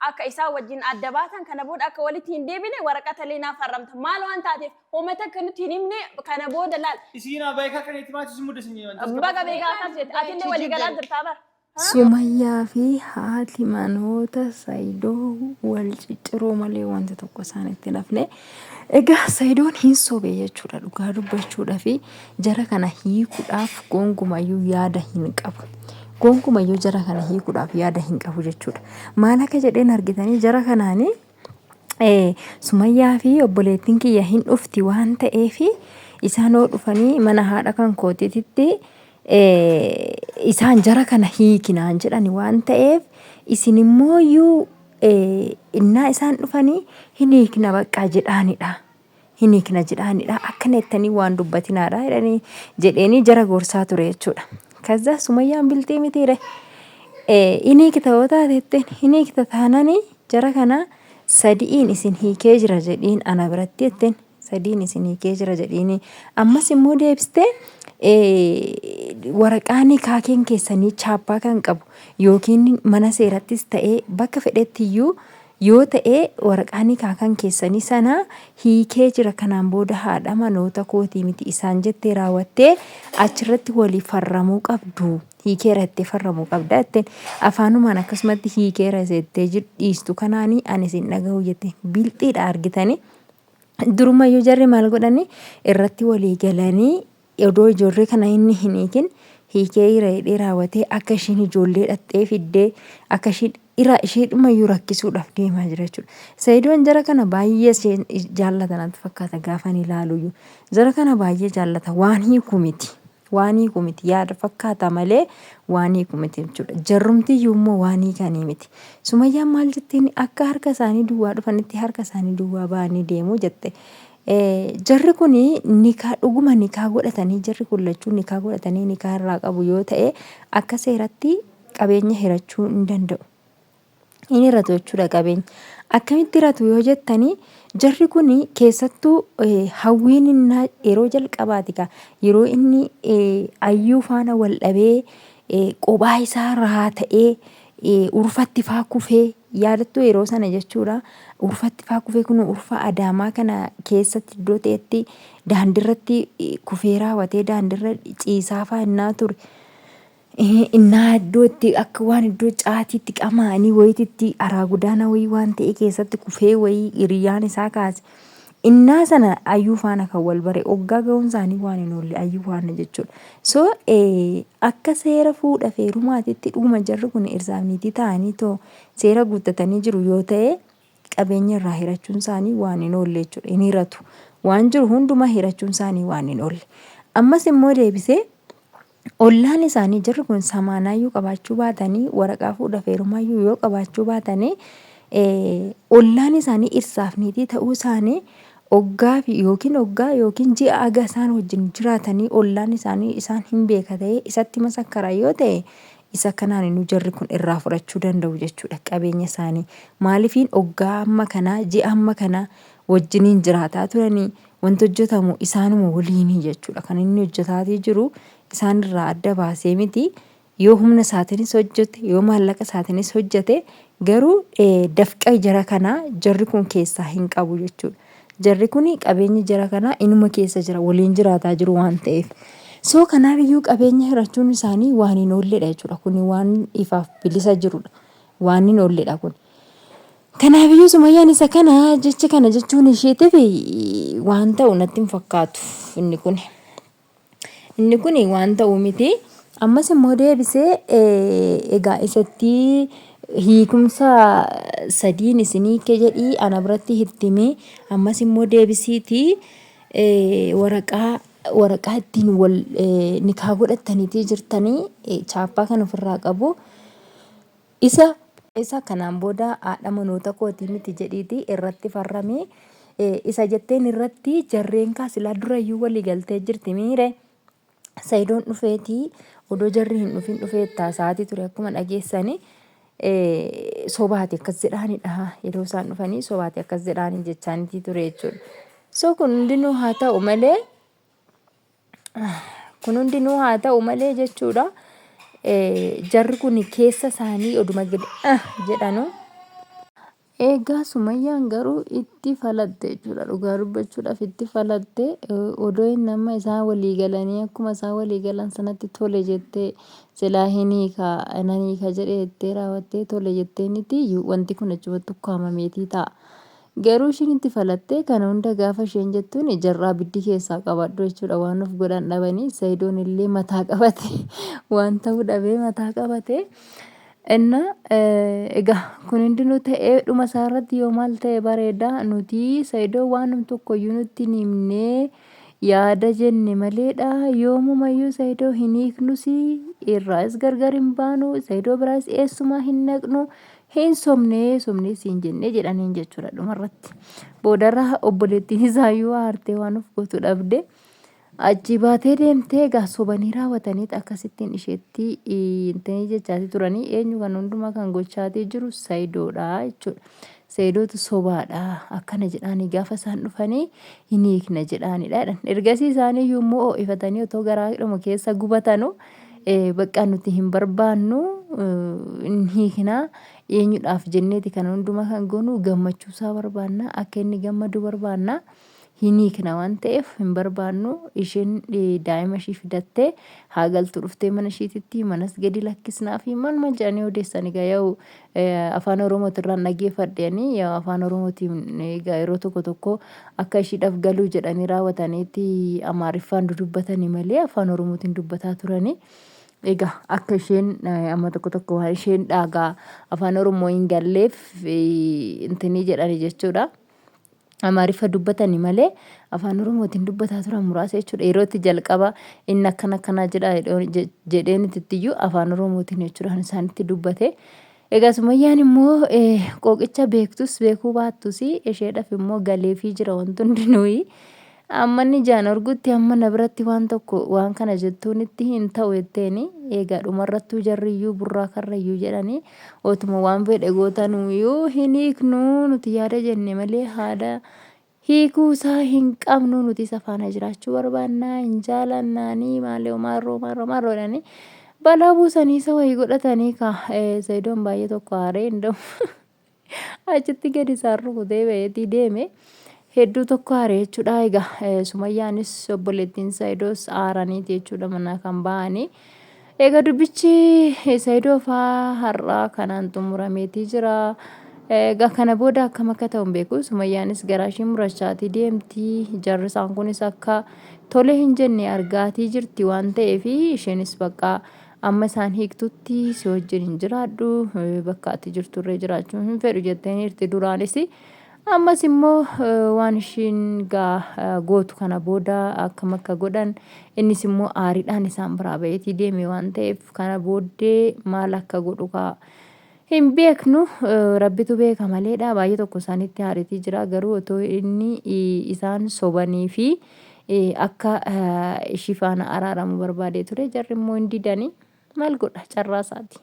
Akka isaan wajjin adda baatan kana booda akka walitti hin deebine waraqata illee naaf farramta. Maal waan taateef homa takka nutti hin himne kana booda laal. Isiin beekaa kan itti maatii si mudde sin Baga beekaa akkas jette. Atillee walii galaa jirtaa bara. Sumayyaa fi haati manoota Sayidoo wal cicciruu malee wanti tokko isaanitti hin hafne. Egaa Sayidoon hin sobe jechuudha dhugaa dubbachuudha fi jara kana hiikuudhaaf gonkumayyuu yaada hin qabu. Gonkumayyuu jara kana hiikuudhaaf yaada hin qabu jechuudha. Maal akka jedheen argitanii jara kanaanii Sumayyaa fi obboleettiin kiyya hin dhufti waan ta'eef isaan hoo dhufanii mana haadha kan kootiitti isaan jara kana hiikinaan jedhani waan ta'eef isin immoo iyyuu innaa isaan dhufanii hin hiikna baqqaa jedhaanidha. Hin hiikna jedhaanidha. Akkana jettanii waan dubbatinaadha jedhanii jedheenii jara gorsaa ture jechuudha. Kaza Sumayyaan bilxii mitiire. Hin hiikta yoo taate jetteen hin hiikta taananii jara kana sadi'iin isin hiikee jira jedhiin ana biratti jetteen sadiin isin hiikee jira jedhiini. Ammas immoo deebistee waraqaa nikaakeen keessanii chaappaa kan qabu yookiin mana seerattis ta'ee bakka fedhetti iyyuu yoo ta'e waraqaa nikaa kan keessanii sana hiikee jira kanaan booda haadha manoota kootii miti isaan jettee raawwattee achirratti walii farramuu qabdu hiikeera jettee farramuu qabda jetteen afaanumaan akkasumatti hiikeera jettee dhiistu kanaanii ani isin dhaga'u jette bilxiidha argitanii durumayyuu jarri maal godhanii irratti walii galanii Odoo ijoollee kana inni hin hiikin hiikee ira jedhee raawwatee akka ishiin ijoollee dhaxxee fiddee akka ishiin ira isheedhumayyuu rakkisuudhaaf deemaa jira jechuudha. Sayidoon jara kana baay'ee isheen jaallata natti fakkaata gaafan ilaaluyyuu. Jara kana baay'ee jaallata waan hiiku miti. Waan hiiku miti yaada fakkaata malee waan hiiku miti jechuudha. Jarrumtiyyuu immoo waan hiikanii miti. Sumayyaan maal jettiin akka harka isaanii duwwaa dhufanitti harka isaanii duwwaa ba'anii deemu jette. Jarri kun nikaa dhuguma nikaa godhatanii jarri kun lachuu nikaa godhatanii nikaa irraa qabu yoo ta'e akka seeratti qabeenya hirachuu hin danda'u. Hin hiratu jechuudha qabeenya. Akkamitti hiratu yoo jettanii jarri kun keessattuu hawwiin innaa yeroo jalqabaati kaa yeroo inni ayyuu faana wal dhabee qophaa isaa raata'ee urfatti faa kufee Yaadattuu yeroo sana jechuudha urfatti faa kufee kun urfa Adaamaa kana keessatti iddoo ta'etti daandirratti kufee raawwatee daandirra ciisaa faa innaa ture. Innaa iddoo itti akka waan iddoo caatiitti qamaanii wayiititti araagudaana wayii waan ta'e keessatti kufee wayii hiriyyaan isaa kaase. Innaa sana ayyuu faana kan wal bare oggaa ga'uun isaanii waan hin oolle ayyuu faana jechuudha. So akka seera fuudha fi heerumaatitti dhuguma jarri kun dhirsaaf niitii ta'anii too seera guuttatanii jiru yoo ta'e qabeenya irraa hirachuun isaanii waan hin oolle jechuudha. Hin hiratu. Waan jiru hundumaa hirachuun isaanii waan hin oolle. Ammas immoo deebisee ollaan isaanii jarri kun samaanaayyuu qabaachuu baatanii waraqaa fuudha fi heerumaayyuu yoo qabaachuu baatanii ollaan isaanii dhirsaaf niitii ta'uu isaanii oggaa fi yookiin oggaa yookiin ji'a aga isaan wajjin jiraatanii ollaan isaanii isaan hin beeka ta'ee isatti masakkara yoo ta'e isa kanaan nu jarri kun irraa fudhachuu danda'u jechuudha qabeenya isaanii maalifiin oggaa amma kanaa ji'a amma kanaa wajjiniin jiraataa turanii Wanti hojjetamu isaanuma waliini jechuudha. Kan inni hojjetaatii jiru isaan irraa adda baasee miti. Yoo humna isaatiinis hojjete, yoo maallaqa isaatiinis hojjete garuu dafqa jara kanaa jarri kun keessaa hin qabu jechuudha. Jarri kun qabeenyi jara kanaa inuma keessa jira waliin jiraataa jiru waan ta'eef. So kanaaf iyyuu qabeenya hirachuun isaanii waan hin oolledha jechuudha. Kuni waan ifaaf bilisa jirudha. Waan hin oolledha kun. Kanaafiyyuu Sumayyaan isa kana jecha kana jechuun isheetiif waan ta'u natti hin fakkaatu inni kun. Inni kun waan ta'u miti. Ammas immoo deebisee egaa isatti hiikumsa sadiin isin hiike jedhii ana biratti itti himi. Ammas immoo deebisiitii waraqaa waraqaa ittiin wal nikaa godhattaniitii jirtanii chaappaa kan ofirraa qabu. Isa Isa kanaan booda haadha manoota kootii miti jedhiitii irratti farrami. Isa jetteen irratti jarreen kaa silaa durayyuu walii galtee jirti miire. Sayidoon dhufeetii odoo jarri hin dhufin dhufee itti haasa'aatii ture akkuma dhageessani. Sobaati akkas jedhaanidha yeroo isaan dhufanii sobaati akkas jedhaanii jechaanitii ture jechuudha. So kun hundinuu haa ta'u malee Kun hundinuu haa ta'u malee jechuudha. Jarri kun keessa isaanii oduma gadi ah jedhanu. Eegaa Sumayyaan garuu itti falatte jechuudha. Dhugaa dubbachuudhaaf itti falatte odoo inni amma isaan walii galanii akkuma isaan walii galan sanatti tole jettee silaa hin hiika nan hiika jedhe jettee raawwattee tole jetteenitti wanti kun achumatti ukkaamameetii ta'a. Garuu ishiin itti falattee kana hunda gaafa isheen jettuun jarraa abiddi keessaa qabadhu jechuudha waan of godhan dhabanii Sayidoon illee mataa qabate waan ta'uu dhabee mataa qabate. Inna egaa kun hundinuu ta'ee dhuma isaa irratti yoo maal ta'e bareeda nuti Sayidoo waanum tokkoyyuu nutti hin himnee yaada jenne maleedha yoomumayyuu Sayidoo hin hiiknus irraas gargar hin baanu Sayidoo biraas eessumaa hin naqnu hin sobnee sobnee siin jennee jedhaniin jechuudha dhumarratti. Boodarra obboleettiin isaayyuu aartee waan of gootu dhabde. Achii baatee deemtee egaa sobanii raawwataniit akkasittiin isheetti intanii jechaatii turanii eenyu kan hundumaa kan gochaatii jiru Sayidoodha jechuudha. Sayidootu sobaadha akkana jedhaanii gaafa isaan dhufanii hin hiikna jedhaanidha jedhan. Ergasii isaanii iyyuu immoo ho'ifatanii otoo garaadhuma keessa gubatanu bakka nuti hin barbaannu hin hiikna eenyudhaaf jenneeti kan hundumaa kan goonu gammachuusaa barbaanna akka inni gammadu barbaanna. Hin hiikna waan ta'eef hin barbaannu isheen daa'ima ishii fidattee haa galtu dhuftee mana ishiititti manas gadi lakkisnaa fi manuma jedhanii odeessan egaa yaa'u afaan oromootirraan dhageeffadheeni yaa'u afaan oromootiin egaa yeroo tokko tokko akka ishiidhaaf galuu jedhanii raawwataniitti amaariffaan dudubbatanii malee afaan oromootiin dubbataa turanii. Egaa akka isheen amma tokko tokko waan isheen dhaagaa afaan oromoo hin galleef intinii jedhani jechuudha. Amaariffa dubbatani malee afaan Oromootiin dubbataa turan muraasa jechuudha. Yeroo itti jalqaba inni akkana akkanaa jedha jedheen ittiyyuu afaan Oromootiin jechuudha kan isaanitti dubbate. Egaa Sumayyaan immoo qooqicha beektus beekuu baattus isheedhaaf immoo galeefii jira wanti hundinuuyi. Amma inni ijaan argutti amma na biratti waan tokko waan kana jettuunitti hin ta'u jetteeni egaa dhumarrattuu jarriyyuu burraa karrayyuu jedhanii otuma waan fedhe gootanuyyuu hin hiiknu nuti yaada jenne malee haada hiikuu isaa hin qabnu nuti isa faana jiraachuu barbaannaa hin jaalannaanii maaloo maarroo maarroo maarroo jedhanii balaa buusanii isa wayii godhatanii kaa Sayidoon baay'ee tokko aaree hin dhabu. Achitti gadi isaan rukutee ba'eetii deeme. Hedduu tokko aare jechuudha. Egaa Sumayyaanis obboleettiin Sayidoos aaraniiti jechuudha manaa kan ba'anii. Egaa dubbichi Sayidoo faa har'aa kanaan xumurameetii jira. Egaa kana booda akkam akka ta'u hin beeku. Sumayyaanis garaa ishii murachaatii deemti. Jarri isaan kunis akka tole hin jenne argaatii jirti waan ta'eef isheenis bakka Amma isaan hiiktutti si wajjin hin jiraadhu, bakka ati jirturree jiraachuu hin fedhu jetteeniirti duraanis. Ammas immoo waan ishiin gaa gootu kana booda akkam akka godhan innis immoo aariidhaan isaan biraa ba'eetii deeme waan ta'eef kana booddee maal akka godhu kaa hin beeknu rabbitu beeka maleedha. Baay'ee tokko isaanitti aariitii jira garuu otoo inni isaan sobanii fi akka ishii faana araaramu barbaadee ture jarri immoo hin didanii maal godha carraa isaati.